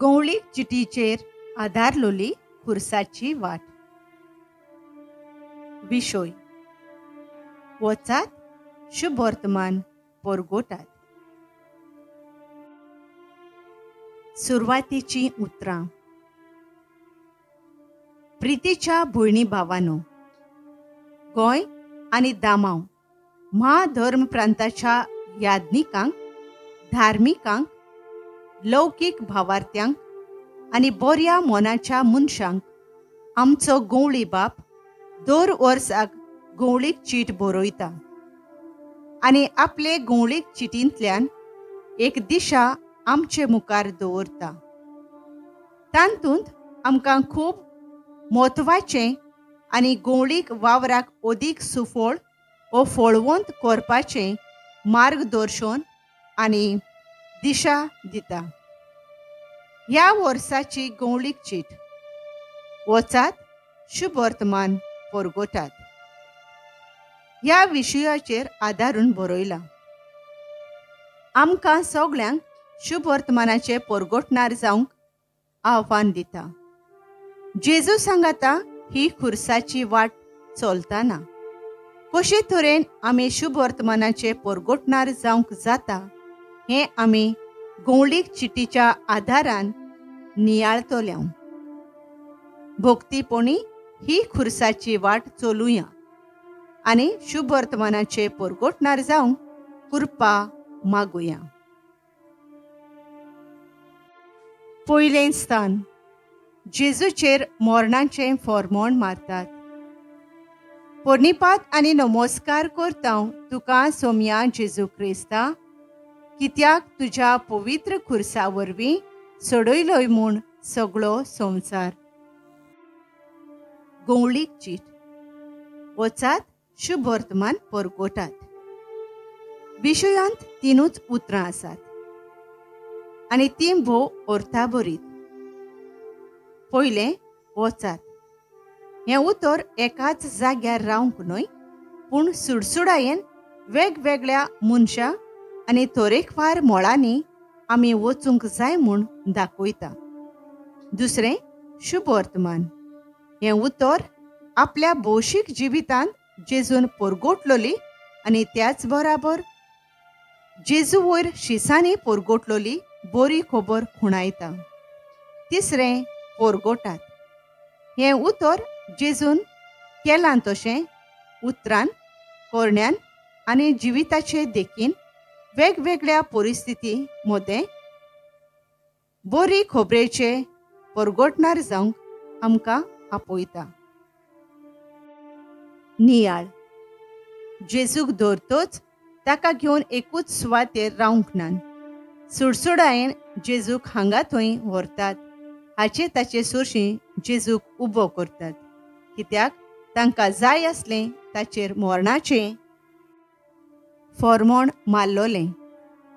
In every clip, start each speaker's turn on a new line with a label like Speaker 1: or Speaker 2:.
Speaker 1: गवळीक चिटीचेर आदारलोली खुर्साची वाट. विशय वचात शुभवर्तमान परगोटात. सुरवातीची उतरां. प्रितीच्या भयणी भावानो, गोंय आनी दामांव म्हाधर्म प्रांताच्या याज्ञिकांक, धार्मिकांक, लौकीक भावार्थ्यांक आनी बऱ्या मनाच्या मनशांक आमचो गवळी बाप दर वर्साक गवळीक चीट बरयता आनी आपले गवळीक चिटींतल्यान एक दिशा आमचे मुखार दवरता. तातूंत आमकां खूब म्हत्वाचें आनी गवळीक वावराक अदीक सुफळ वो फळवंत करपाचें मार्गदर्शन आनी दिशा दिता. ह्या वर्साची गवळीक चीट वचात शुभवर्तमान परगोटात ह्या विशयाचेर आदारून बरयलां. आमकां सगळ्यांक शुभवर्तमानाचे परगोटणार जावंक आव्हान दिता. जेजू सांगाता ही खुर्साची वाट चलतना कशे तरेन आमी शुभवर्तमानाचे परगोटणार जावंक जाता हें आमी गवळीक चिटीच्या आदारान नियाळतले. भक्तीपणी ही खुर्साची वाट चलुया आनी शुभवर्तमानाचे परगोटणार जावंक कृपा मागुया. पयलें स्थान, जेजूचेर मरणाचें फॉर्मोण मारतात. पोर्णिपात आनी नमस्कार करता तुका सोमया जेजू क्रिस्ता, कित्याक तुज्या पवित्र खुर्सा वरवीं सोडयलोय म्हूण सगळो संवसार. गवळीक चीट वचात शुभवर्तमान परगोटात. विशयांत तिनूच उतरां आसात आनी तीं भोव अर्थाभरीत. पयलें, वचात हें उतर एकाच जाग्यार रावंक न्हय, पूण सुडसुडायेन वेगवेगळ्या मनशां आनी तरेकवार मळांनी आमी वचूंक जाय म्हूण दाखयता. दुसरें, शुभवर्तमान हें उतर आपल्या भौशीक जिवितांत जेजून परगोटलोली आनी त्याच बराबर जेजू वयर शिसांनी परगोटलोली बरी खबर खुणायता. तिसरें, परगोटात हें उतर जेजून केलां तशें उतरान, करण्यान आनी जिविताचे देखीन वेगवेगळ्या परिस्थिती मदें बरी खबरेचे परगोटणार जावंक आमकां आपयता. नियाळ. जेजूक धरतोच ताका घेवन एकूच सुवातेर रावंक ना, सुडसुडायेन जेजूक हांगा थंय व्हरतात, हाचे ताचे सोरशीं जेजूक उबो करतात, कित्याक तांकां जाय आसलें ताचेर मरणाचें फॉर्मोण मारलोलें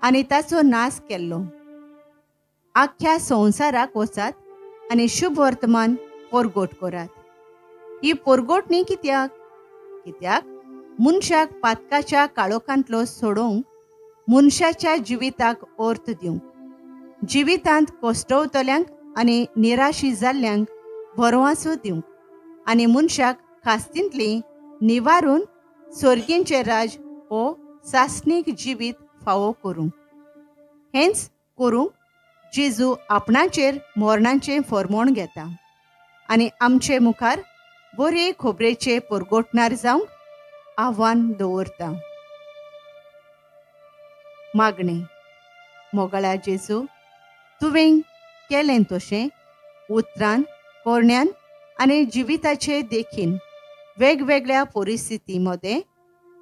Speaker 1: आनी ताचो नाश केल्लो. आख्ख्या संवसाराक वचात आनी शुभवर्तमान परगोट करात. ही परगोटणी कित्याक? कित्याक मनशाक पातकाच्या काळोखांतलो सोडोवंक, मनशाच्या जिविताक अर्थ दिवंक, जिवितांत कश्टवतल्यांक आनी निराशी जाल्ल्यांक भरवासो दिवंक आनी मनशाक खास्तींतली निवारून स्वर्गींचें राज हो सासणीक जिवीत फावो करूंक. हेंच करूंक जेजू आपणाचेर मरणाचें फॉर्मोण घेता आनी आमचे मुखार बरे खबरेचे परगोटणार जावंक आव्हान दवरता. मागणें. मोगाळा जेजू, तुवें केलें तशें उतरान, करण्यान आनी जिविताचे देखीन वेगवेगळ्या परिस्थिती मदें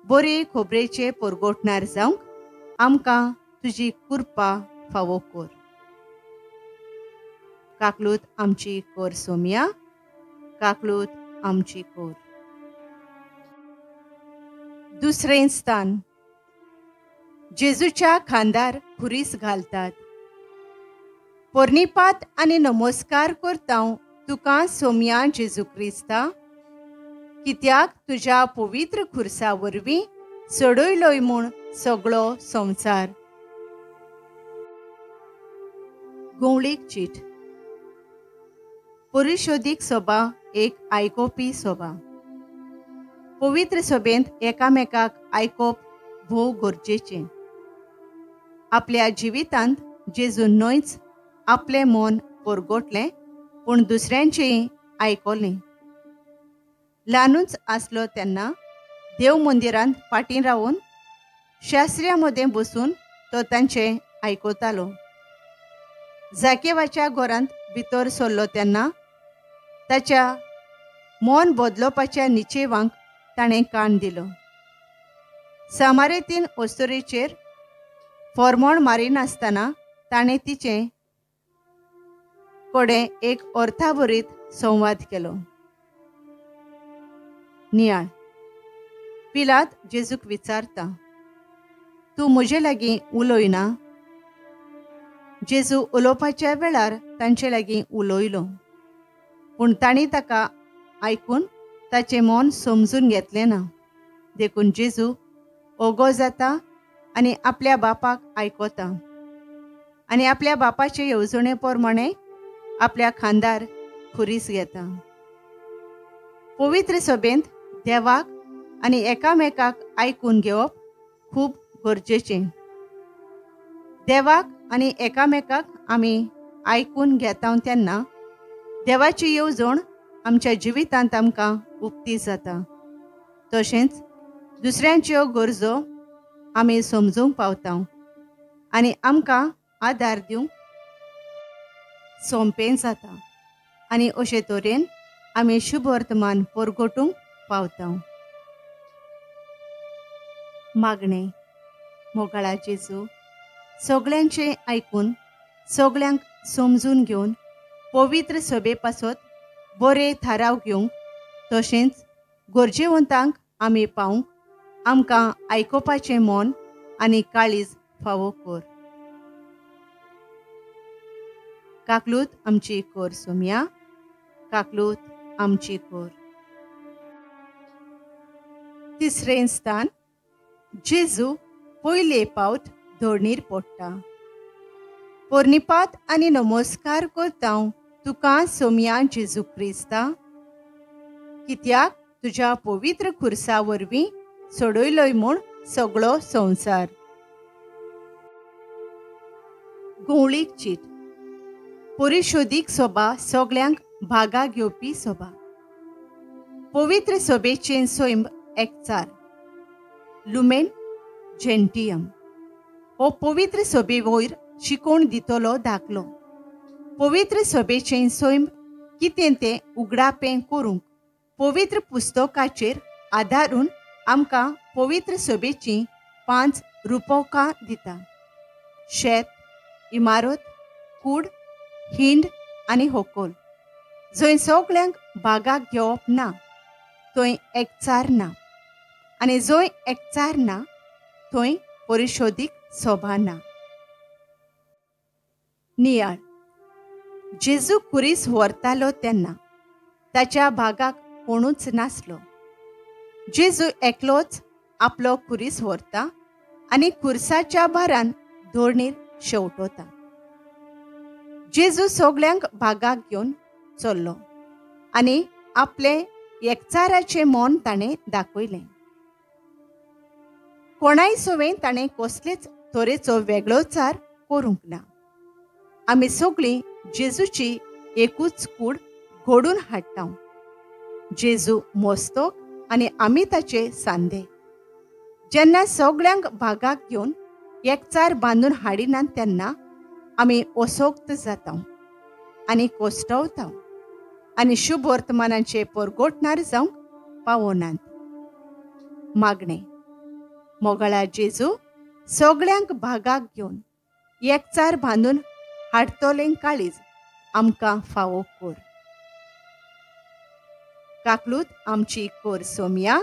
Speaker 1: बरे खबरेचे परगोटणार जावंक आमकां तुजी कृपा फावो कर. काकलूत आमची कर सोमया, काकलूत आमची कर. दुसरें स्थान, जेजूच्या खांदार खुरीस घालतात. पोर्णिपात आनी नमस्कार करता तुका सोमया जेजू क्रिस्ता, कित्याक तुज्या पवित्र खुर्सा वरवीं सोडयलोय म्हूण सगळो संवसार. गोंवळीक चीट. परिशोधीक सभा एक आयकोपी सभा. पवित्र सभेंत एकामेकाक आयकोप भोव गरजेचें. आपल्या जिवितांत जेजून न्हयच आपलें मन परगटलें पूण दुसऱ्यांचेंय आयकलें. ल्हानूच आसलो तेन्ना देव मंदिरांत फाटीं रावन शास्त्र्या मदें बसून तो तांचें आयकतालो. जाकेवाच्या घरांत भितर सरलो तेन्ना ताच्या मन बदलोवपाच्या निचेवांक ताणें कान दिलो. सामारेतीन अस्तुरेचेर फॉर्मोण मारिनासतना ताणें तिचे कडेन एक अर्थाभरीत संवाद केलो. नियाळ. पिलात जेजूक विचारता, तूं म्हजे लागीं उलयना? जेजू उलोवपाच्या वेळार तांचे लागीं उलयलो पूण तांणी ताका आयकून ताचें मन समजून घेतलें ना. देखून जेजू ओगो जाता आनी आपल्या बापाक आयकता आनी आपल्या बापाचे येवजणे प्रमाणे आपल्या खांदार खुरीस घेता. पवित्र सभेंत देवाक आनी एकामेकाक आयकून घेवप खूब गरजेचें. देवाक आनी एकामेकाक आमी आयकून घेता तेन्ना देवाची येवजण आमच्या जिवितांत आमकां उक्ती जाता. तशेंच दुसऱ्यांच्यो गरजो आमी समजूंक पावता आनी आमकां आदार दिवंक सोंपें जाता आनी अशे तरेन आमी शुभवर्तमान परगटूंक पावता. मागणें. मोगाळा जेजू, सगळ्यांचें आयकून सगळ्यांक समजून घेवन पवित्र सभे पासत बरे थाराव घेवंक तशेंच गरजेवंतांक आमी पावंक आमकां आयकुपाचें मन आनी काळीज फावो कर. काकलूत आमची कर सोमया, काकलूत आमची कर. तिसरें स्थान. जेजू पयले पावट धरणीर पडटा. पोर्निपात आनी नमस्कार करता तुका सोमया जेजू क्रिस्ता, कित्याक तुज्या पवित्र खुर्सा वरवीं सोडयलोय म्हूण सगळो संवसार. गोंवळीक चीट. परिशोधीक सभा सगळ्यांक भागा घेवपी सभा. पवित्र सभेचें सैम एकचार. लुमेन जेंटियम हो पवित्र सभे वयर शिकोवण दितलो दाखलो. पवित्र सभेचें सैम कितें तें उगडापें करूंक पवित्र पुस्तकाचेर आदारून आमकां पवित्र सभेचीं 5 रुपकां दिता. शेत, इमारत, कूड, हिंड आनी होकोल. जंय सगळ्यांक भागाक घेवप ना थंय एकचार ना आनी जंय एकचार ना थंय परिशोधीक सभा ना. नियाळ. जेजू खुरीस व्हरतालो तेन्ना ताच्या भागाक कोणूच नासलो. जेजू एकलोच आपलो खुरीस व्हरता आनी खुर्साच्या भारान धोरणीर शेवटोता. जेजू सगळ्यांक भागाक घेवन चल्लो आनी आपलें एकचाराचें मन ताणें दाखयलें. कोणाय सवें ताणें कसलेच तरेचो वेगळोचार करूंक ना. आमी सगळीं जेजूची एकूच कूड घडून हाडटा. जेजू मस्तक आनी आमी ताचे सांदे. जेन्ना सगळ्यांक भागाक घेवन एकचार बांदून हाडिनात तेन्ना आमी असोक्त जाता आनी कोश्टवता आनी शुभ वर्तमानाचे परगटणार जावंक पावनात. मागणें. मोगाळा जेजू, सगळ्यांक भागाक घेवन एकचार बांदून हाडटलें काळीज आमकां फावो कर. काकलूत आमची कोर सोमया,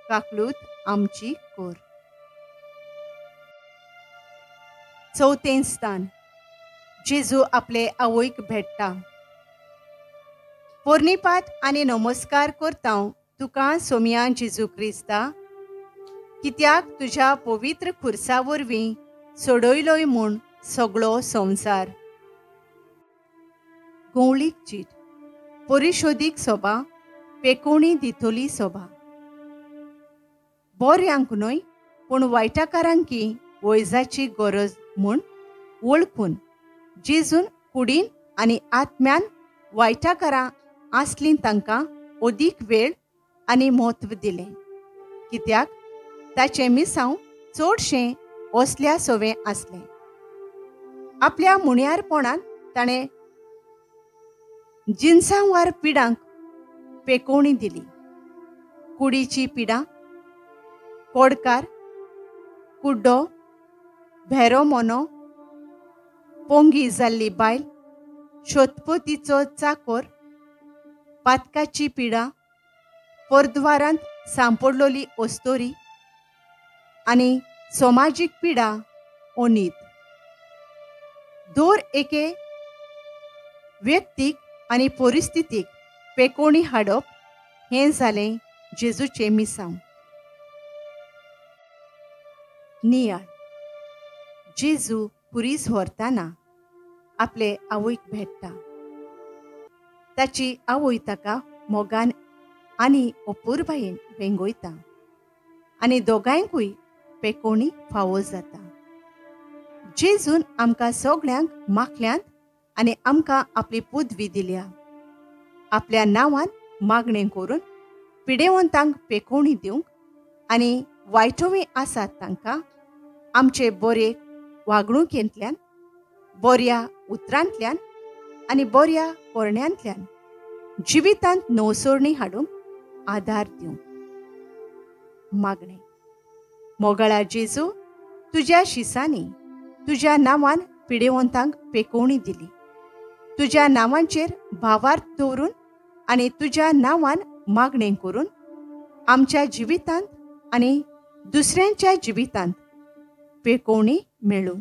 Speaker 1: काकलूत आमची कोर. चवथें स्थान. जेजू आपले आवयक भेट्टा. पोर्निपात आनी नमस्कार करता तुका सोमया जेजू क्रिस्ता, कित्याक तुज्या पवित्र खुर्सा वरवीं सोडयलोय म्हूण सगळो संवसार. गोवळीक चीट, परिशोधीक सोबा, पेकोणी दितोली सोबा. बोऱ्यांक न्हय पूण वायटाकारांकी वैजाची गरज म्हूण वळखून जेजून कुडीन आनी आत्म्यान वायटाकारां आसलीं तांकां अदीक वेळ आनी म्हत्व दिलें, कित्याक ताचें मिसांव चडशें असल्या सवें आसलें. आपल्या मुणयारपणान ताणें जिनसांवार पिडांक पेकोवणी दिली. कुडीची पिडां, कोडकार, कुड्डो, भेरो मोनो, पोंगी जाल्ली बायल, शोतपोतीचो चाकोर, पातकाची पिडा, परद्वारांत सांपडलोली ओस्तोरी आनी समाजीक पिडा ओनीत. दर एके व्यक्तीक आनी परिस्थितीक पेकोणी हाडप हें जालें जेजूचें मिसांव. नियाळ. जेजू खुरीस व्हरतना आपले आवयक भेट्टा. ताची आवय ताका मोगान आनी अपुरबायेन वेंगयता आनी दोगांयकूय पेकोणी फावो जाता. जेजून आमकां सगळ्यांक माखल्यांत आनी आमकां आपली पदवी दिल्या. आपल्या नांवान मागणें करून पिडेवंतांक पेकोवणी दिवंक आनी वायटोवी आसात तांकां आमचे बरे वागणुकेंतल्यान, बऱ्या उतरांतल्यान आनी बऱ्या करण्यांतल्यान जिवितांत नवसरणी हाडूंक आदार दिवंक. मागणें. मोगाळा जेजू, तुज्या शिसांनी तुज्या नांवान पिडेवंतांक पेकोवणी दिली. तुज्या नांवांचेर भावार्थ दवरून आनी तुज्या नांवान मागणें करून आमच्या जिवितांत आनी दुसऱ्यांच्या जिवितांत पेकोवणी मेळूं.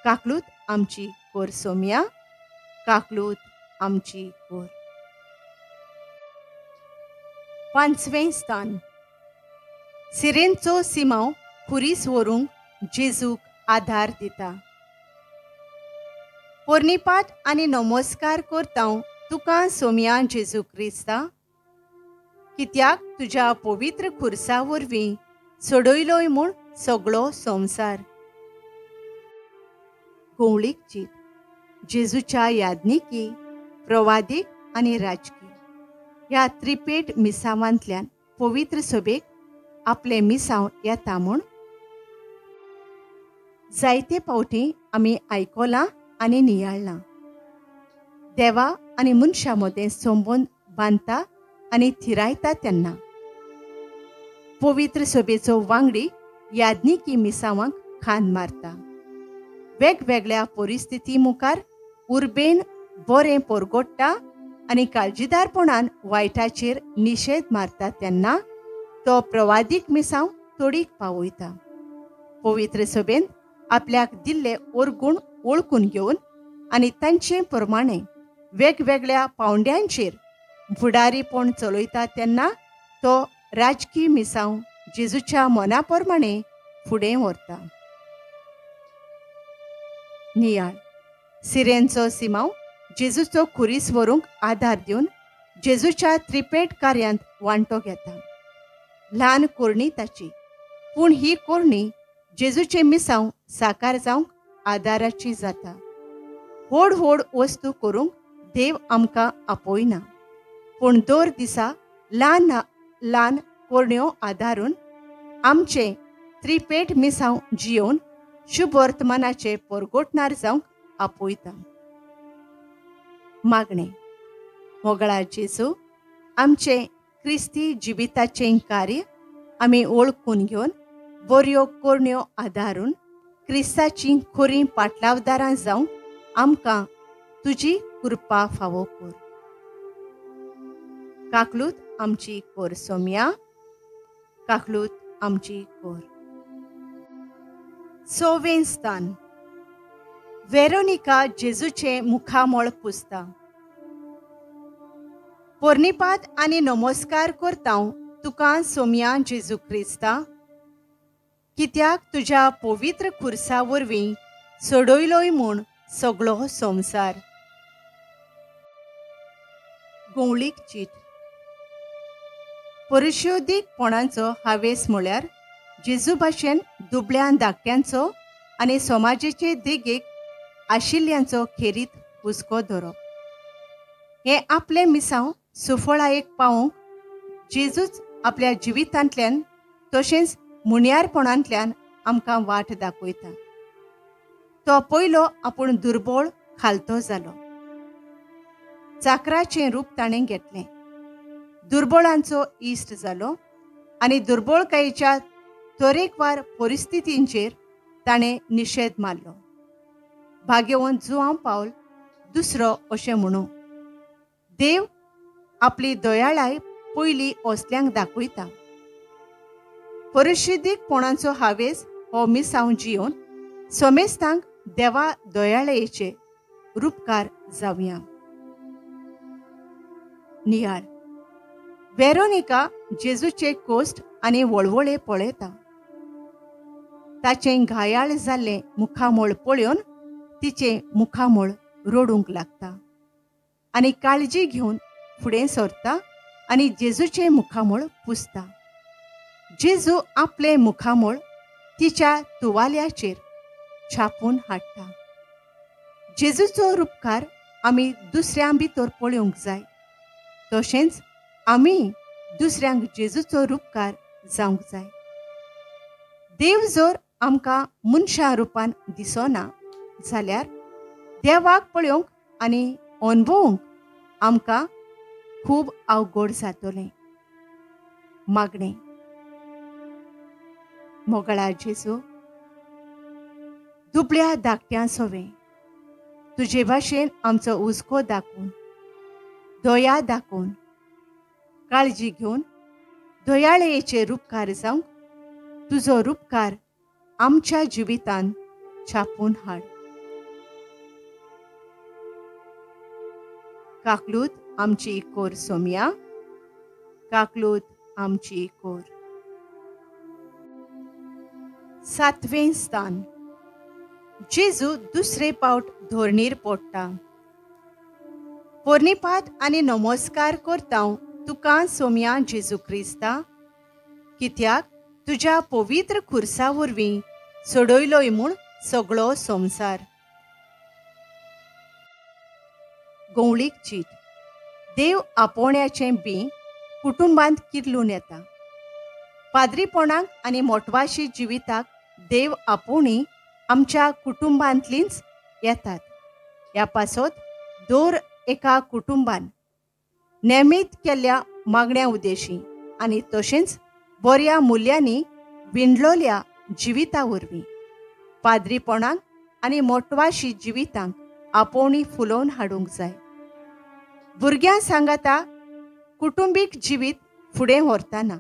Speaker 1: काकलूत आमची कोर सोम्या, काकलूत आमची कोर. पांचवें स्थान. सिरेंचो सिमांव खुरीस व्हरूंक जेजूक आधार दिता. पोरणीपाठ आनी नमस्कार करता तुका सोम्या जेजू क्रिस्ता, कित्याक तुज्या पवित्र खुर्सा वरवीं सोडयलोय म्हूण सगळो संवसार. गोवळीक चीट. जेजूच्या यादनिकी, प्रवादीक आनी राजकी ह्या त्रिपेट मिसावांतल्यान पवित्र सभेक आपलें मिसांव येता म्हूण जायते फावटी आमी आयकलां आनी नियाळ्ळां. देवा आनी मनशां मदें संबंद बांदता आनी थिरायता तेन्ना पवित्र सभेचो वांगडी यादनिकी मिसावांक खान मारता. वेगवेगळ्या परिस्थिती मुखार उर्बेन बरें परगोडटा आनी काळजीदारपणान वायटाचेर निशेध मारता तेन्ना तो प्रवादीक मिसांव तोडीक पावयता. पवित्र सभेन आपल्याक दिल्ले ओरगुण वळखून घेवन आनी तांचे प्रमाणे वेगवेगळ्या पावंड्यांचेर फुडारीपण चलयता तेन्ना तो राजकी मिसांव जेजूच्या मना प्रमाणे फुडें व्हरता. नियाळ. सिरेंचो सिमांव जेजूचो खुरीस व्हरूंक आदार दिवन जेजूच्या त्रिपेट कार्यांत वांटो घेता. ल्हान कोरणी ताची, पूण ही कोरणी जेजूचें मिसांव साकार जावंक आदाराची जाता. व्हड व्हड वस्तू करूंक देव आमकां आपयना, पूण दर दिसा ल्हान ल्हान कोरण्यो आदारून आमचें त्रिपेट मिसांव जियोवन शुभवर्तमानाचे परगोटणार जावंक आपयता. मागणें. मोगळा जेजू, आमचें क्रिस्ती जिविताचें कार्य आमी वळखून घेवन बऱ्यो कोरण्यो आदारून क्रिस्ताचीं खोरीं पाटलावदारां जावंक आमकां तुजी कृपा फावो कर. काकलूत आमची कोर सोम्या, काकलूत आमची कोर. सवें स्थान. वेरोनिका जेजूचें मुखामळ पुसता. पोरणीपात आनी नमस्कार करता तुका सोम्या जेजू क्रिस्ता, कित्याक तुज्या पवित्र खुर्सा वरवीं सोडयलोय म्हूण सगळो संवसार. गोंवळीक चीट. परिशोधीकपणाचो हावेस म्हळ्यार जेजू भाशेन दुबळ्या धाकट्यांचो आनी समाजाचे देगेक आशिल्ल्यांचो खेरीत हुस्को धरप. हें आपलें मिसांव सुफळायेक पावोवंक जेजूच आपल्या जिवितांतल्यान तशेंच मुनियारपणांतल्यान आमकां वाट दाखयता. तो पयलो आपूण दुर्बळ खालतो जालो. चाकराचें रूप ताणें घेतलें. दुर्बळांचो इश्ट जालो आनी दुर्बळकायेच्या तरेकवार परिस्थितींचेर ताणें निशेध मारलो. भाग्यवंत जुआंव पावल दुसरो अशें म्हणू, देव आपली दयाळाय पयलीं असल्यांक दाखयता. परिशुद्धीकपणाचो हावेस हो मिसांव जियोवन समेस्तांक देवा दयाळेचे रुपकार जावया. नियाळ. वेरोनिका जेजूचे कोश्ट आनी वळवळे पळयता. ताचें घायाळ जाल्लें मुखामळ पळोवन तिचें मुखामळ रडूंक लागता आनी काळजी घेवन फुडें सरता आनी जेजूचें मुखामळ पुसता. जेजू आपलें मुखामळ तिच्या तुवाल्याचेर छापून हाडटा. जेजूचो रुपकार आमी दुसऱ्यां भितर पळोवंक जाय, तशेंच आमी दुसऱ्यांक जेजूचो रुपकार जावंक जाय. देव जर आमकां मनशा रुपान दिसना जाल्यार देवाक पळोवंक आनी अणभवूंक आमकां खूब अवघड जातलें. मागणें. मोगळा जेजू, दुबळ्या धाकट्यां सवें तुजे भाशेन आमचो हुस्को दाखोवन, दया दाखोवन, काळजी घेवन दयाळेचे रुपकार जावंक तुजो रुपकार आमच्या जिवितान छापून हाड. काकलूत आमची कोर सोमया, काकलूत आमची कोर. सातवें स्थान. जेजू दुसरे पावट धोरणीर पडटा. पोरणीपात आनी नमस्कार करता तुका सोमया जेजू क्रिस्ता, कित्याक तुज्या पवित्र खुर्सा वरवीं सोडयलोय म्हूण सगळो संवसार. गोंवळीक चीट. देव आपोवण्याचें बीं कुटुंबांत किर्लून येता. पाद्रीपणाक आनी मोटवाशी जिविताक देव आपोवणी आमच्या कुटुंबांतलींच येतात. ह्या पासत दर एका कुटुंबान नेमीत केल्ल्या मागण्या उद्देशी आनी तशेंच बऱ्या मुल्यांनी विणलोल्या जिविता वरवीं पाद्रीपणाक आनी मोटवाशी जिवितांक आपोवणी फुलोवन हाडूंक जाय. भुरग्यां सांगाता कुटुंबीक जिवीत फुडें व्हरतना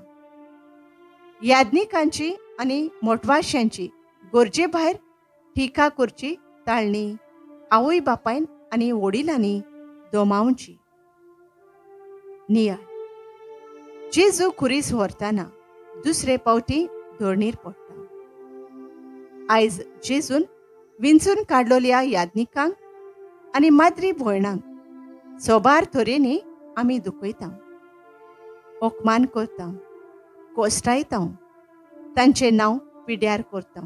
Speaker 1: याज्ञिकांची आनी मोटवाश्यांची गरजे भायर टिका करची ताळणी आवय बापायन आनी वडिलांनी दोमावची. नियाळ. जेजू खुरीस व्हरतना दुसरे पावटी धरणीर पडटा. आयज जेजून विंचून काडलोल्या याज्ञिकांक आनी माद्री भयणांक सोबार तरेनी आमी दुखयता, अपमान करता, कोश्टायता, तांचें नांव पिड्यार करता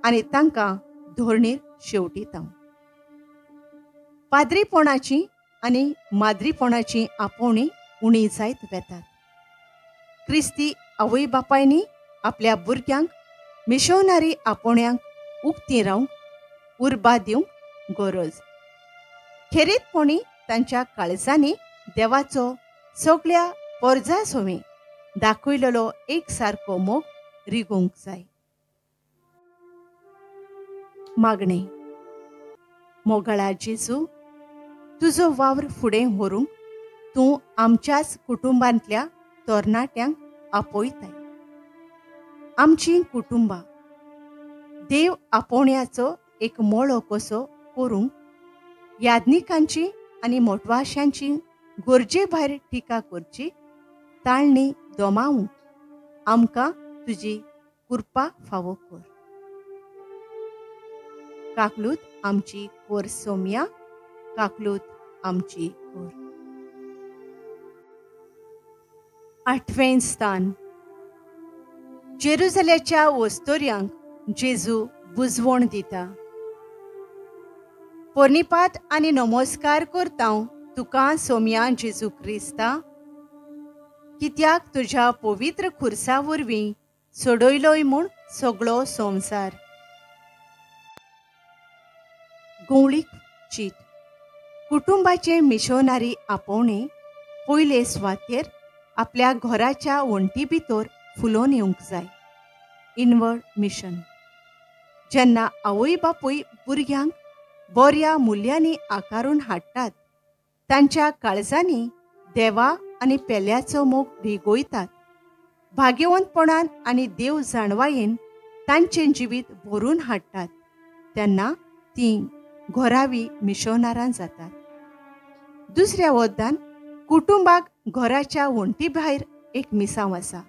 Speaker 1: आनी तांकां धोरणीर शेवटिता. पाद्रीपणाची आनी माद्रीपणाची आपोवणी उणी जायत वेतात. क्रिस्ती आवय बापायनी आपल्या भुरग्यांक मिशोनारी आपोवण्यांक उक्ती रावंक उर्बा दिवंक गरज. खेरीतपणी तांच्या काळजांनी देवाचो सगळ्या पोरजा सवें दाखयलेलो एक सारको मोग रिगोवंक जाय. मागणें. मोगळा जेजू, तुजो वावर फुडें व्हरूंक तूं आमच्याच कुटुंबांतल्या तरणाट्यांक आपयताय. आमचीं कुटुंबां देव आपोवण्याचो एक मळो कसो करूंक याज्ञिकांची आनी मोटवाश्यांची गरजे भायर टिका करची ताळणी दोमावूंक आमकां तुजी कृपा फावो कर. काकलूत आमची कोर सोम्या, काकलूत आमची कोर। आठवें स्थान। जेरुजल्याच्या वस्तोर्यांक जेजू बुजवण दिता। पोर्निपात आनी नमस्कार करता तुका सोम्या जेजू क्रिस्ता, कित्याक तुज्या पवित्र खुर्सा वरवीं सोडयलोय म्हूण सगळो संवसार। गवळीक चीट। कुटुंबाचे मिशोनारी आपोवणे पयले सुवातेर आपल्या घराच्या वण्टी भितर फुलोवन येवंक जाय। Inward mission. जेन्ना आवय बापूय भुरग्यांक बऱ्या मुल्यांनी आकारून हाडटात, तांच्या काळजांनी देवा आनी पेल्याचो मोग रिगोयतात, भाग्यवंतपणान आनी देव जाणवायेन तांचें जिवीत भरून हाडटात, तेन्ना तीं घरावी मिशोनारां जातात। दुसऱ्या वद्दान कुटुंबाक घराच्या वण्टी भायर एक मिसांव आसा,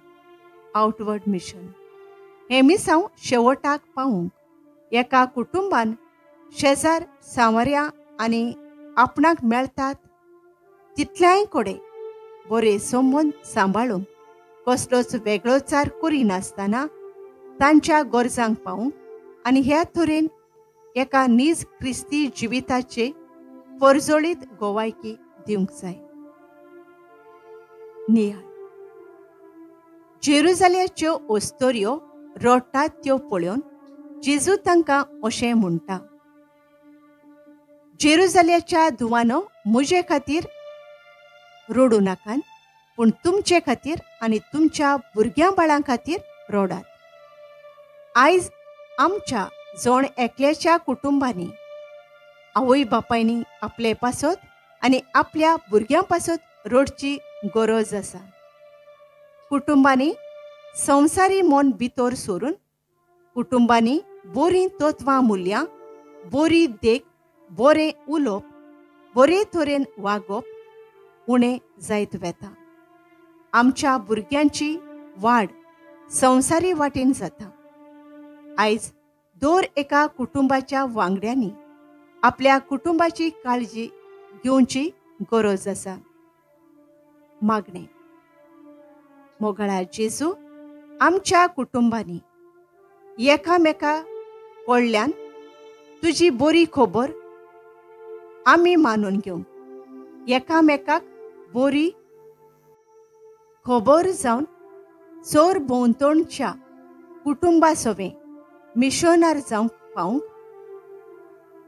Speaker 1: आवटवर्ड मिशन। हें मिसांव शेवटाक पावूंक एका कुटुंबान शेजार सांवऱ्या आनी आपणाक मेळटात तितल्याय कडेन बरे संबंद सांबाळूंक कसलोच वेगळोचार करिनासतना तांच्या गरजांक पावूंक आनी ह्या तरेन एका नीज क्रिस्ती जिविताचे परजळीत गोवायकी दिवंक जाय। नियाळ। जेरुजाल्याच्यो ओस्तोऱ्यो रडटात त्यो पळोवन जेजू तांकां अशें म्हणटा, जेरुजाल्याच्या धुवानो म्हजे खातीर रडूं नाकात, पूण तुमचे खातीर आनी तुमच्या भुरग्यां बाळां खातीर रडात। आयज आमच्या जण एकल्याच्या कुटुंबांनी आवय बापायनी आपले पासत आनी आपल्या भुरग्यां पासत रडची गरज आसा। कुटुंबांनी संवसारी मन भितर सरून कुटुंबांनी बरीं तत्वां मुल्यां, बरी देख, बरें उलोवप, बरे तरेन वागप उणें जायत वेता। आमच्या भुरग्यांची वाड संवसारी वाटेन जाता। आयज दर एका कुटुंबाच्या वांगड्यांनी आपल्या कुटुंबाची काळजी घेवची गरज आसा। मागणें। मोगाळा जेजू, आमच्या कुटुंबांनी एकामेका कडल्यान तुजी बरी खबर आमी मानून घेवंक, एकामेकाक बरी खबर जावन चोर भोंवतणच्या कुटुंबा सवें मिशनार जावंक पावूंक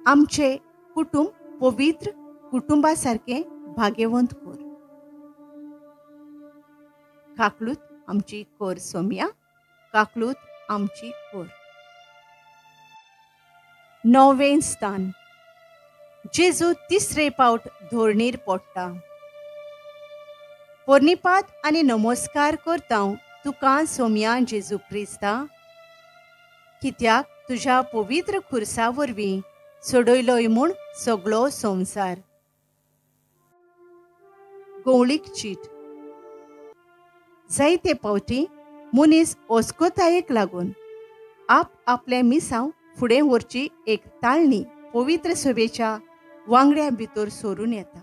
Speaker 1: आमचें कुटुंब पवित्र कुटुंबा सारकें भाग्यवंत कर। काकलूत आमची कोर सोम्या, काकलूत आमची कोर। णवें स्थान। जेजू तिसरे पावट धोरणीर पडटा। पोर्निपात आनी नमस्कार करता तुका सोम्या जेजू क्रिस्ता, कित्याक तुज्या पवित्र खुर्सा वरवीं सोडयलोय म्हूण सगळो संवसार। गवळीक चीट। जायते पावटी मनीस अस्कोतायेक लागून आप आपलें मिसांव फुडें व्हरची एक ताळणी पवित्र सभेच्या वांगड्यां भितर सरून येता।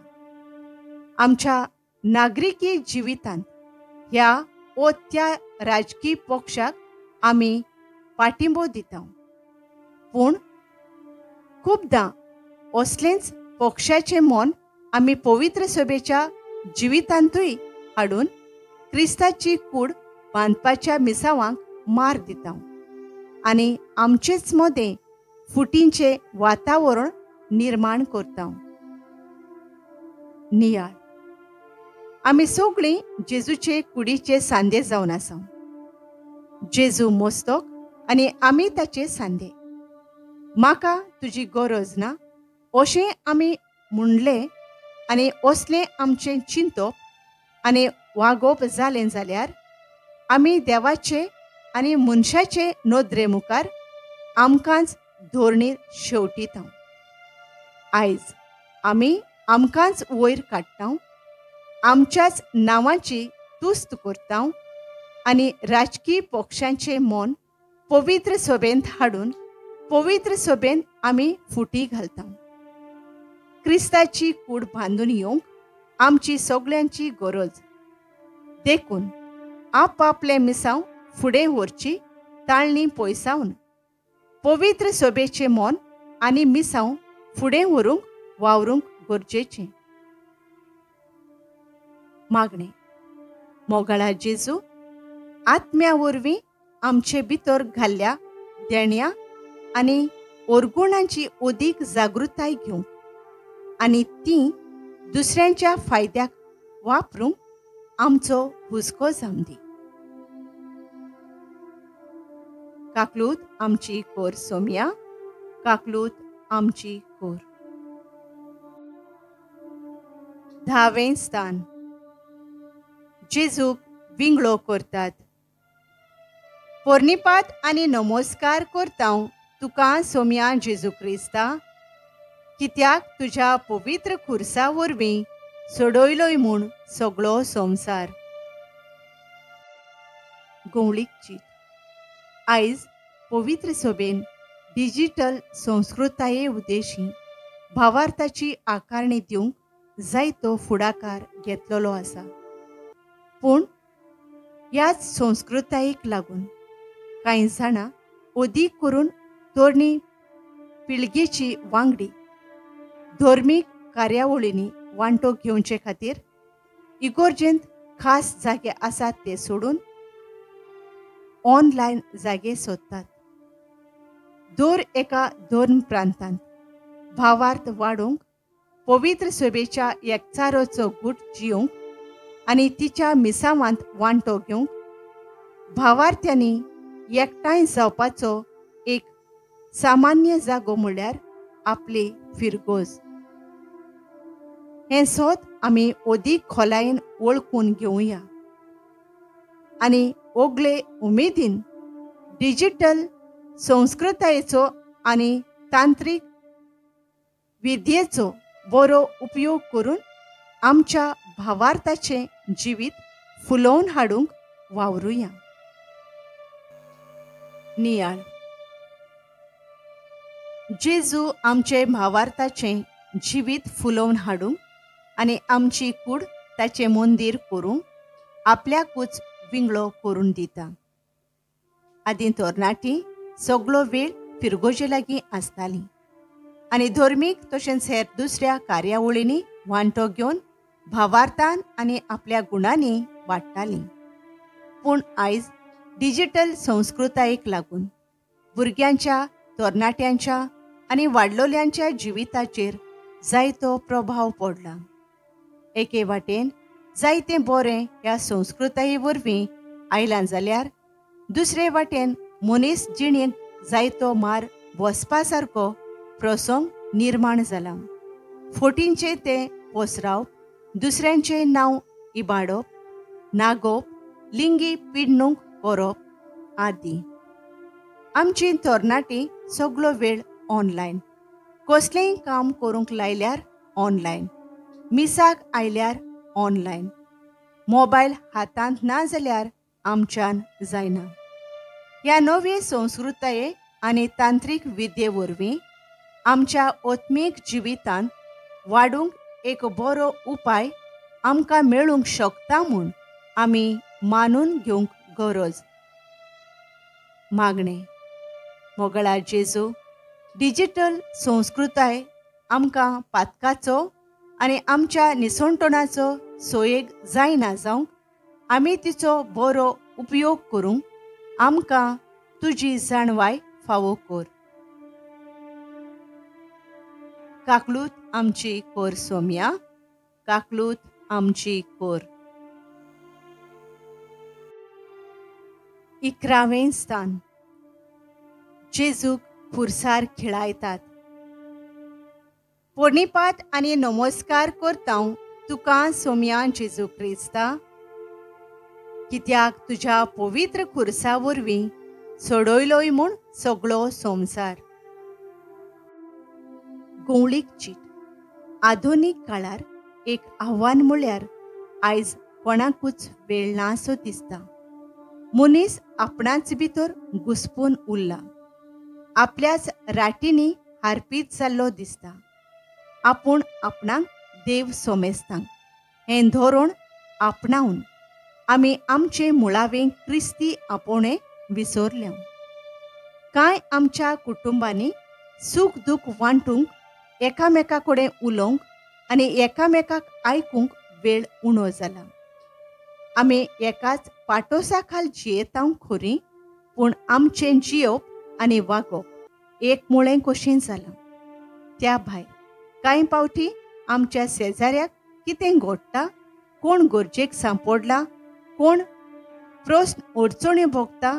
Speaker 1: आमच्या नागरिकी जिवितांत ह्या ओ त्या राजकीय पक्षाक आमी पाठिंबो दिता, पूण खुबदां असलेंच पक्षाचें मन आमी पवित्र सभेच्या जिवितांतूय हाडून क्रिस्ताची कूड बांदपाच्या मिसावांक मार दिता आनी आमचेच मदें फुटींचें वातावरण निर्माण करता। नियाळ। आमी सगळीं जेजूचे कुडीचे सांदे जावन आसा। जेजू मस्तक आनी आमी ताचे सांदे। म्हाका तुजी गरज ना अशें आमी म्हणलें आनी असलें आमचें चिंतप आनी वागोवप जालें जाल्यार आमी देवाचे आनी मनशाचे नदरे मुखार आमकांच धोरणीर शेवटिता। आयज आमी आमकांच वयर काडटा, आमच्याच नांवाची तुस्त करता आनी राजकीय पक्षांचें मन पवित्र सभेंत हाडून पवित्र सभेन आमी फुटी घालता. क्रिस्ताची कूड बांदून येवंक आमची सगळ्यांची गरज. देखून आपआपलें मिसांव फुडें व्हरची ताळणी पयसावन पवित्र सभेचें मन आनी मिसांव फुडें व्हरूंक वावरूंक गरजेचें. मागणें. मोगाळा जेजू, आत्म्या वरवीं आमचे भितर घाल्ल्या देण्या आनी ओरगुणांची अदीक जागृताय घेवंक आनी ती दुसऱ्यांच्या फायद्याक वापरूंक आमचो हुस्को जावं दी. काकलूत आमची कोर सोमया, काकलूत आमची कोर. 10वें स्थान. जेजूक विंगळो करतात. पोर्निपात आनी नमस्कार करता तुका सोमया जेजू क्रिस्ता, कित्याक तुज्या पवित्र खुर्सा वरवीं सोडयलोय म्हूण सगळो संवसार. गोंवळीक चीट. आयज पवित्र सभेन डिजिटल संस्कृताये उद्देशी भावार्थाची आकारणी दिवंक जायतो फुडाकार घेतलेलो आसा. पूण ह्याच संस्कृतायेक लागून कांय जाणां अदीक करून तरणी पिळगेची वांगडी धर्मीक कार्यावळींनी वांटो घेवचे खातीर इगोर्जेंत खास जागे आसात ते सोडून ऑनलायन जागे सोदतात. दर एका धर्म प्रांतांत भावार्थ वाडोवंक पवित्र सभेच्या एकचाराचो गूट जियोवंक आनी तिच्या मिसावांत वांटो घेवंक भावार्थ्यांनी एकठांय जावपाचो एक सामान्य जागो म्हळ्यार आपली फिरगोज. हें सोद आमी अदीक खोलायेन वळखून घेवया आनी ओगले उमेदीन डिजिटल संस्कृतायेचो आनी तांत्रीक विद्येचो बरो उपयोग करून आमच्या भावार्थाचें जिवीत फुलोवन हाडूंक वावरुया. नियाळ. जेजू आमचे भावार्थाचें जिवीत फुलोवन हाडूंक आनी आमची कूड ताचें मंदीर करूंक आपल्याकूच विंगळो करून दिता. आदीं तरणाटी सगळो वेळ फिरगोजे लागीं आसताली आनी धर्मीक तशेंच हेर दुसऱ्या कार्यावळींनी वांटो घेवन भावार्थान आनी आपल्या गुणांनी वाडटाली. पूण आयज डिजिटल संस्कृतायेक लागून भुरग्यांच्या, तरणाट्यांच्या आनी वाडलोल्यांच्या जिविताचेर जायतो प्रभाव पडला. एके वाटेन जायतें बरें ह्या संस्कृताये वरवीं आयलां जाल्यार दुसरे वाटेन मनीस जिणेंत जायतो मार बसपा सारको प्रसंग निर्माण जाला. फोटींचें तें पसरावप, दुसऱ्यांचें नांव इबाडप, नागोवप, लिंगी पिडणूक करप आदी. आमची तरणाटी सगळो वेळ ऑनलायन, कसलेंय काम करूंक लायल्यार ऑनलायन, मिसाक आयल्यार ऑनलायन, मोबायल हातांत ना जाल्यार आमच्यान जायना. ह्या नवे संस्कृताये आनी तांत्रीक विद्ये वरवीं आमच्या आत्मीक जिवितांत वाडूंक एक बरो उपाय आमकां मेळूंक शकता म्हूण आमी मानून घेवंक गरज. मागणें. मोगळा जेजू, डिजिटल संस्कृताय आमकां पातकाचो आनी आमच्या निसणटणाचो सोयेक जायना जावंक आमी तिचो बरो उपयोग करूंक आमकां तुजी जाणवाय फावो कर. काकलूत आमची कोर सोम्या, काकलूत आमची कोर. 11वें स्थान. जेजूक खुर्सार खिळायतात. पोर्णिपात आनी नमस्कार करता तुका सोम्या जेजू क्रिस्ता, कित्याक तुज्या पवित्र खुर्सा वरवीं सोडयलोय म्हूण सगळो संवसार. गोंवळीक चीट. आधुनीक काळार एक आव्हान म्हळ्यार आयज कोणाकूच वेळ ना सो दिसता. मनीस आपणाच भितर घुसपून उरला. आपल्याच राटींनी हारपीत जाल्लो दिसता. आपूण आपणाक देव सोमेस्तांक हें धोरण आपणावन आमी आमचे मुळावें क्रिस्ती आपोवणें विसरल्या. कांय आमच्या कुटुंबांनी सूख दूख वांटूंक, एकामेका कडेन उलोवंक आनी एकामेकाक आयकूंक वेळ उणो जाला. आमी एकाच पाटोसा खाल जियेता खरी, पूण आमचें जियोवप आनी वागप एक मुळें कशें जालां. त्या भायर कांय पावटी आमच्या शेजाऱ्याक कितें घडटा, कोण गरजेक सांपडला, कोण प्रस्न अडचण्यो भोगता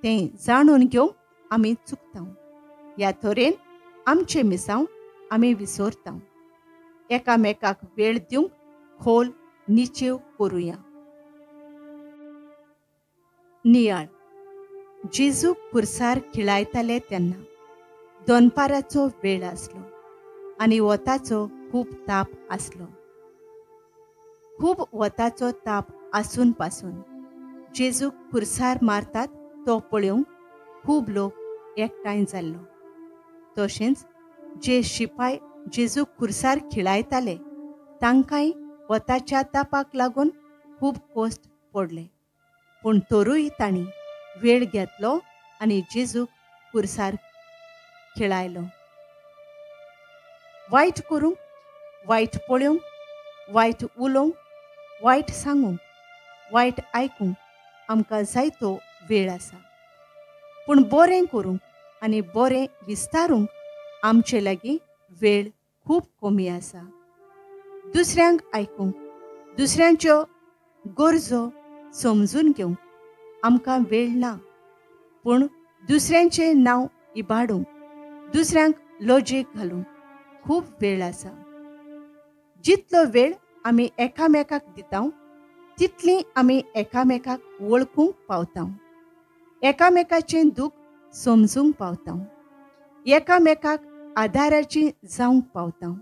Speaker 1: तें जाणून घेवंक आमी चुकता. ह्या तरेन आमचें मिसांव आमी विसरता. एकामेकाक वेळ दिवंक खोल निचेव करुया. नियाळ. जेजू खुर्सार खिळायताले तेन्ना दनपाराचो वेळ आसलो आनी वताचो खूब ताप आसलो. खूब वताचो ताप आसून पासून जेजूक खुर्सार मारतात तो पळोवंक खूब लोक एकठांय जाल्लो. तशेंच जे शिपाय जेजूक खुर्सार खिळायताले तांकांय वताच्या तापाक लागून खूब कश्ट पडले, पूण तरूय तांणी वेळ घेतलो आनी जेजूक खुर्सार खिळायलो. वायट करूंक, वायट पळोवंक, वायट उलोवंक, वायट सांगूंक, वायट आयकूंक आमकां जायतो वेळ आसा, पूण बरें करूंक आनी बरें विस्तारूंक आमचे लागीं वेळ खूब कमी आसा. दुसऱ्यांक आयकूंक, दुसऱ्यांच्यो गरजो समजून घेवंक आमकां वेळ ना, पूण दुसऱ्यांचें नांव इबाडूंक, दुसऱ्यांक लजेक घालूंक खूब वेळ आसा. जितलो वेळ आमी एकामेकाक दिता तितली आमी एकामेकाक वळखूंक पावता, एकामेकाचें दूख समजूंक पावता, एकामेकाक आदाराची जावंक पावता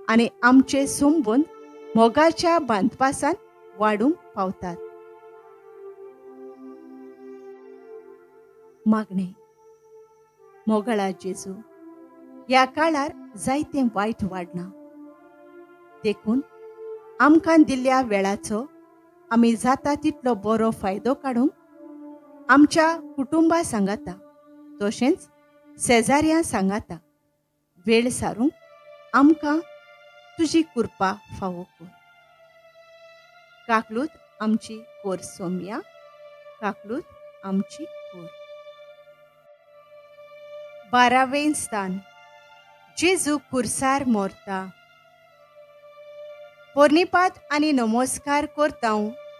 Speaker 1: आनी आमचे संबंद मोगाच्या बांदपासान वाडूंक पावतात. मागणें. मोगळा जेजू, ह्या काळार जायतें वायट वाडना, देखून आमकां दिल्ल्या वेळाचो आमी जाता तितलो बरो फायदो काडूंक आमच्या कुटुंबा सांगाता तशेंच शेजाऱ्यां सांगाता वेळ सारूंक आमकां तुजी कृपा फावो कर. काकलूत आमची कोर सोम्या, काकलूत आमची कोर. 12वें स्थान. जेजू खुर्सार मोरता. पोर्निपात आनी नमस्कार करता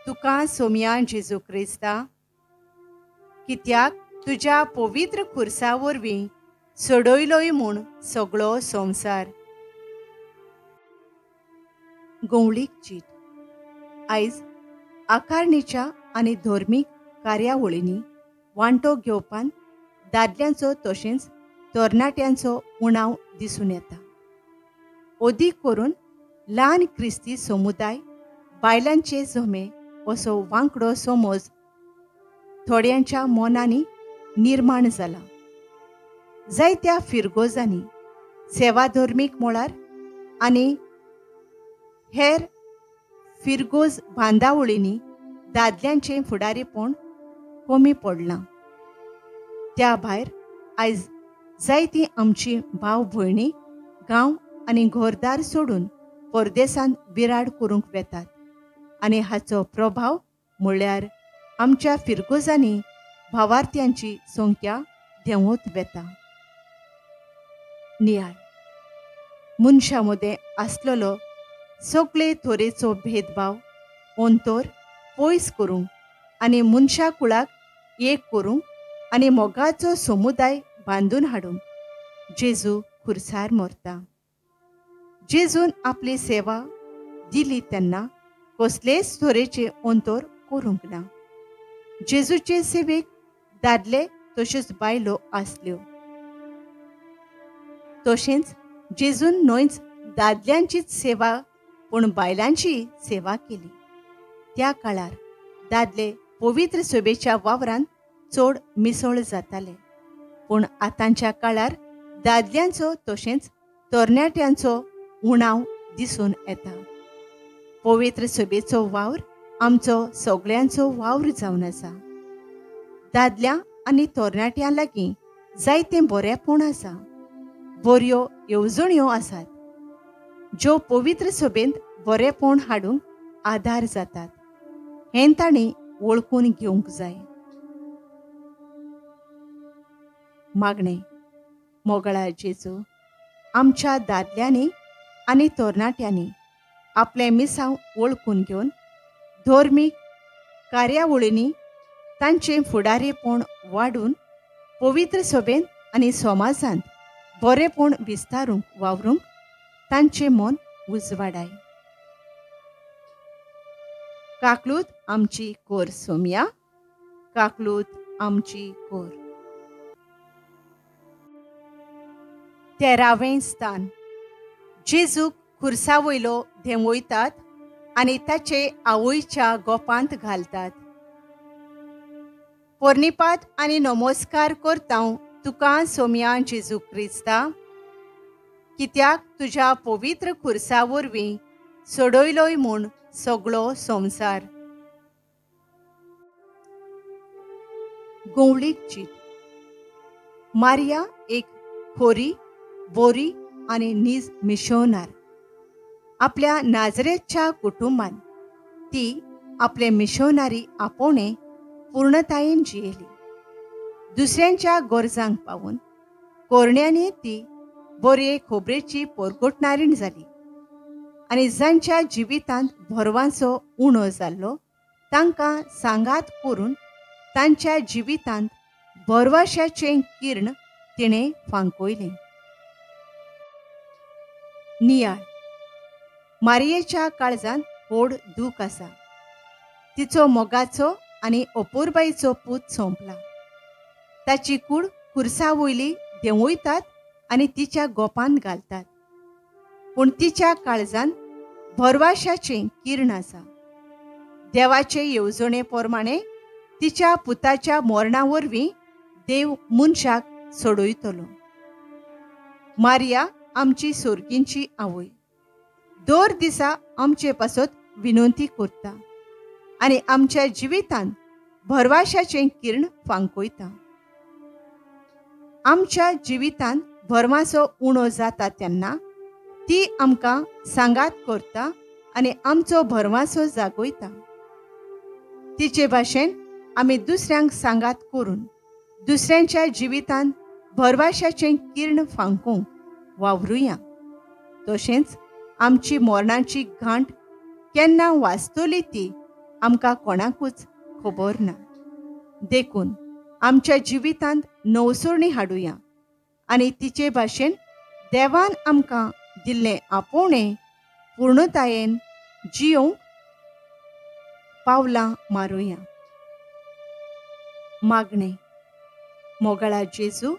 Speaker 1: तुका सोम्या जेजू क्रिस्ता, कित्याक तुज्या पवित्र खुर्सा वरवीं सोडयलोय म्हूण सगळो संवसार. गवळीक चीट. आयज आकारणीच्या आनी धर्मीक कार्यावळींनी वांटो घेवपान दादल्यांचो तशेंच तरणाट्यांचो उणाव दिसून येता. अदीक करून ल्हान क्रिस्ती समुदाय बायलांचे जमे असो वांकडो समज थोड्यांच्या मनांनी निर्माण जाला. जायत्या फिरगोजांनी सेवा धर्मीक मळार आनी हेर फिरगोज बांदावळींनी दादल्यांचें फुडारीपण कमी पडलां. त्या भायर आयज जायतीं आमची भाव भयणी गांव आनी घरदार सोडून परदेसांत बिराड करूंक वेतात आनी हाचो प्रभाव म्हळ्यार आमच्या फिरगोजांनी भावार्थ्यांची संख्या देंवत वेता. नियाळ. मनशां मदें आसलेलो सगळे तरेचो भेदभाव अंतर पयस करूंक आनी मनशा कुळाक एक करूंक आनी मोगाचो समुदाय बांदून हाडूंक जेजू खुर्सार मरता. जेजून आपली सेवा दिली तेन्ना कसलेच तरेचें अंतर करूंक ना. जेजूचे सेवेक दादले तश्योच बायलो आसल्यो. तशेंच जेजून न्हयच दादल्यांचीच सेवा पूण बायलांची सेवा केली. त्या काळार दादले पवित्र सभेच्या वावरांत चड मिसळ जाताले. पूण आतांच्या काळार दादल्यांचो तशेंच तरणाट्यांचो उणाव दिसून येता. पवित्र सभेचो वावर आमचो सगळ्यांचो वावर जावन आसा. दादल्या आनी तरणाट्यां लागीं जायतें बरेंपण आसा, बऱ्यो येवजण्यो आसात ज्यो पवित्र सभेंत बरेंपण हाडूंक आदार जातात, हें तांणी वळखून घेवंक जाय. मागणें. मोगळा जेजू, आमच्या दादल्यांनी आनी तरणाट्यांनी आपलें मिसांव वळखून घेवन धर्मीक कार्यावळींनी तांचें फुडारीपण वाडून पवित्र सभेंत आनी समाजांत बरेंपण विस्तारूंक वावरूंक तांचें मन उजवाडाय. काकलूत आमची कोर सोमया, काकलूत आमची कोर. 13वें स्थान. जेजूक खुर्सा वयलो धेंवयतात आनी ताचे आवयच्या गोपांत घालतात. पोर्निपात आनी नमस्कार करता तुका सोमया जेजू क्रिस्ता, कित्याक तुज्या पवित्र खुर्सा वरवीं सोडयलोय म्हूण सगळो संवसार. गोवळीक चीट. मारिया एक खोरी, बोरी आनी नीज मिशोनार. आपल्या नाजरेच्या कुटुंबान ती आपले मिशोनारी आपोवणें पूर्णतायेन जियेली. दुसऱ्यांच्या गरजांक पावून कोरण्यांनी ती बोरये खोबरेची पोरगोटणारीण जाली आनी जांच्या जिवितांत भरवांचो उणो जाल्लो तांकां सांगात करून तांच्या जिवितांत भरवाशाचें किर्ण तिणें फांकयलें. नियाळ. मारियेच्या काळजांत व्हड दूख आसा. तिचो मोगाचो आनी अपुरबायेचो पूत सोंपला. ताची कूड खुर्सा वयली देंवयतात आनी तिच्या गोपांत घालतात, पूण तिच्या काळजांत भरवाशाचें किर्ण आसा. देवाचे येवजणे प्रमाणे तिच्या पुताच्या मरणा वरवीं देव मनशाक सोडयतलो. मारिया आमची सोर्गींची आवय दर दिसा आमचे पासत विनंती करता आनी आमच्या जिवितांत भरवाशाचें किर्ण फांकयता. आमच्या जिवितांत भरवासो उणो जाता तेन्ना ती आमकां सांगात करता आनी आमचो भरवासो जागयता. तिचे भाशेन आमी दुसऱ्यांक सांगात करून दुसऱ्यांच्या जिवितांत भरवाशाचें किर्ण फांकूंक वावरुया. तशेंच आमची मरणाची घांट केन्ना वाजतली ती आमकां कोणाकूच खबर ना. देखून आमच्या जिवितांत नवसरणी हाडुया आनी तिचे भाशेन देवान आमकां दिल्लें आपोवणें पूर्णतायेन जियोवंक पावलां मारुया. मागणें. मोगाळा जेजू,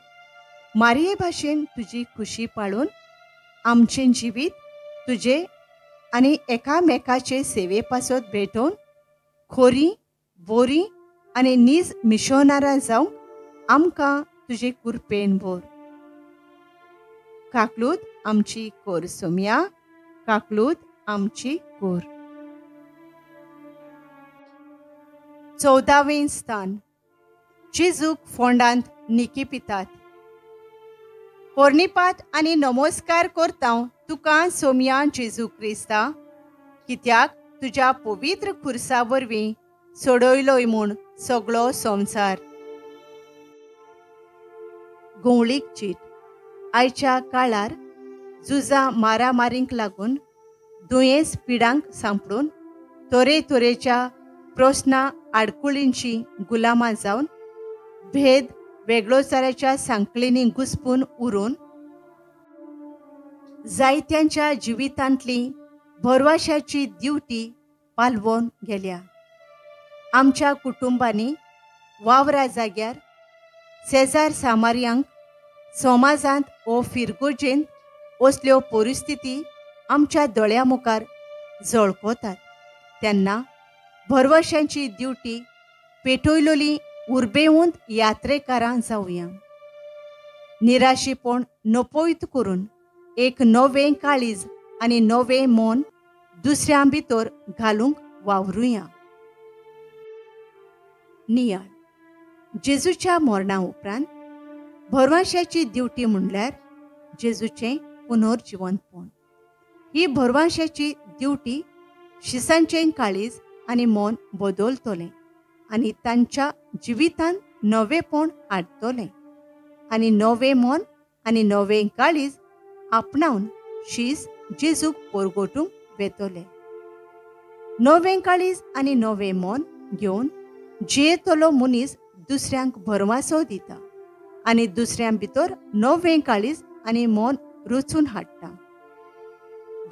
Speaker 1: मारिये भाशेन तुजी खुशी पाळून आमचें जिवीत तुजे आनी एकामेकाचे सेवे पासत भेटोवन खोरी, बोरी आनी नीज मिशोनारां जावंक आमकां तुजे कुरपेन भर. काकलूत आमची कोर सोमया, काकलूत आमची कोर. 14वें स्थान. जेजूक फोंडांत निकिपितात. पोर्निपात आनी नमस्कार करता तुका सोमया जेजू क्रिस्ता, कित्याक तुज्या पवित्र खुर्सा वरवीं सोडयलोय म्हूण सगळो संवसार. गोवळीक चीट. आयच्या काळार झुजां मारामारींक लागून दुयेंस पिडांक सांपडून तरेतरेच्या प्रस्नां आडकुळींची गुलामां जावन भेद वेगळोचाराच्या सांकळींनी घुसपून उरून जायत्यांच्या जिवितांतली भरवाशाची दिवटी पालवोन गेल्या. आमच्या कुटुंबांनी वावरा जाग्यार शेजार सामार्यांक समाजांत वो फिरगोजेंत असल्यो परिस्थिती आमच्या दोळ्या मुखार झळकतात तेन्ना भरवशांची दिवटी पेटयलोली उर्बेवंत यात्रेकारां जावया. निराशेपण नपयत करून एक नवें काळीज आनी नवें मन दुसऱ्यां भितर घालूंक वावरुया. नियाळ. जेजूच्या मरणा उपरांत भरवांशाची दिवटी म्हणल्यार जेजूचें पुनर्जिवंतपण. ही भरवांशाची दिवटी शिसांचें काळीज आनी मन बदलतलें आनी तांच्या जिवितांत नवेंपण हाडटलें आनी नवें मन आनी नवें काळीज आपणावन शीस जेजूक परगटूंक वेतले. नवें काळीज आनी नवें मन घेवन जियेतलो मनीस दुसऱ्यांक भरवासो दिता आनी दुसऱ्यां भितर नवें काळीज आनी मन रचून हाडटा.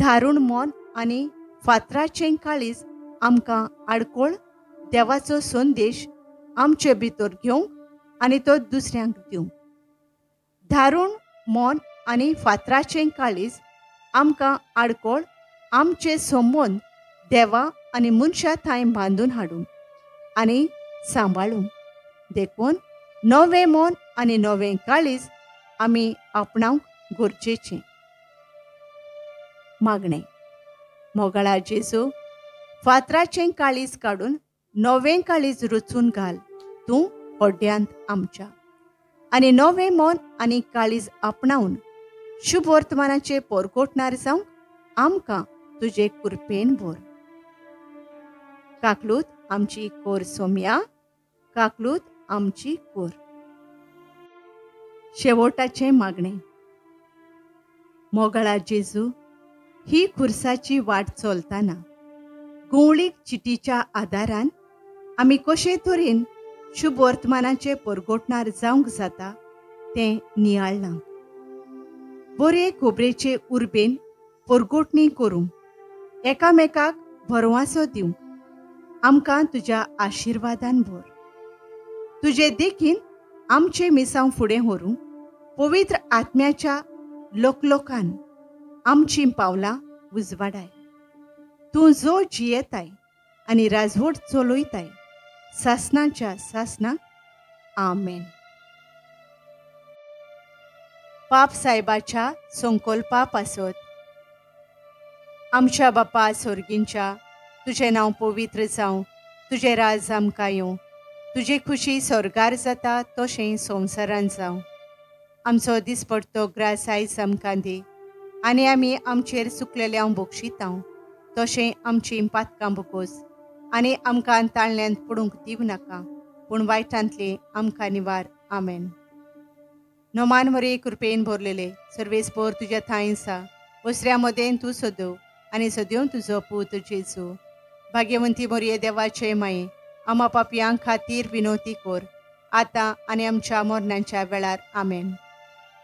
Speaker 1: धारूण मन आनी फातराचें काळीज आमकां आडकोळ देवाचो संदेश आमचे भितर घेवंक आनी तो दुसऱ्यांक दिवंक. धारूण मन आनी फातराचें काळीज आमकां आडकोळ आमचे संबंद देवा आनी मनशा थंय बांदून हाडूंक आनी सांबाळूंक. देखून नवें मन आनी नवें काळीज आमी आपणावंक गरजेचें. मागणें. मोगाळा जेजू, फातराचें काळीज काडून नवें काळीज रचून घाल तूं होड्यांत आमच्या, आनी नवें मन आनी काळीज आपणावन शुभ वर्तमानाचे परगटणार जावंक आमकां तुजे कृपेन भर. काकलूत आमची कोर सोम्या, काकलूत आमची कोर. शेवटाचें मागणें. मोगाळा जेजू, ही खुर्साची वाट चलतना गुंवळीक चिटीच्या आदारान आमी कशे तरेन शुभ वर्तमानाचे परगटणार जावंक जाता तें नियाळ्ळां. बरे खोबरेचे उर्बेन परगटणी करूंक एकामेकाक भरवासो दिवंक आमकां तुज्या आशिर्वादान भर. तुजे देखीन आमचें मिसांव फुडें व्हरूंक पवित्र आत्म्याच्या लोकलोकान आमचीं पावलां उजवाडाय. तूं जो जियेताय आनी राजवट चलयताय सासनाच्या सासनाक. आमेन. पाप साहेबाच्या संकल्पा पासत. आमच्या बापा सोर्गींच्या, तुजें नांव पवित्र जावं, तुजें राज आमकां येवं, तुजी खुशी स्वर्गार जाता तशें संवसारान जावं. आमचो दिसपडतो ग्रास आयज आमकां दी आनी आमी आमचेर चुकलेल्यांव बक्षितांव तशें आमचीं पातकां बोगोस आनी आमकां ताळण्यांत पडूंक दिवं नाका, पूण वायटांतली आमकां निवार. आमेन. नोमान मरे कृपेन भरलेले सर्वेस्पोर तुज्या थांय आसा, वसऱ्या मदें तूं सदव आनी सदेव तुजो पूत जेजू. भाग्यवंती मोरये देवाचे माये, आमा पापयां खातीर विनोती कोर आतां आनी आमच्या मरणाच्या वेळार. आमेन.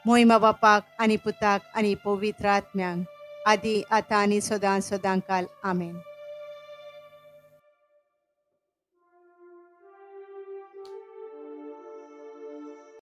Speaker 1: मोहिमा बापाक आनी पुताक आनी पवित्र आत्म्यांक, आदी आतां आनी सदां सदां काल. आमेन.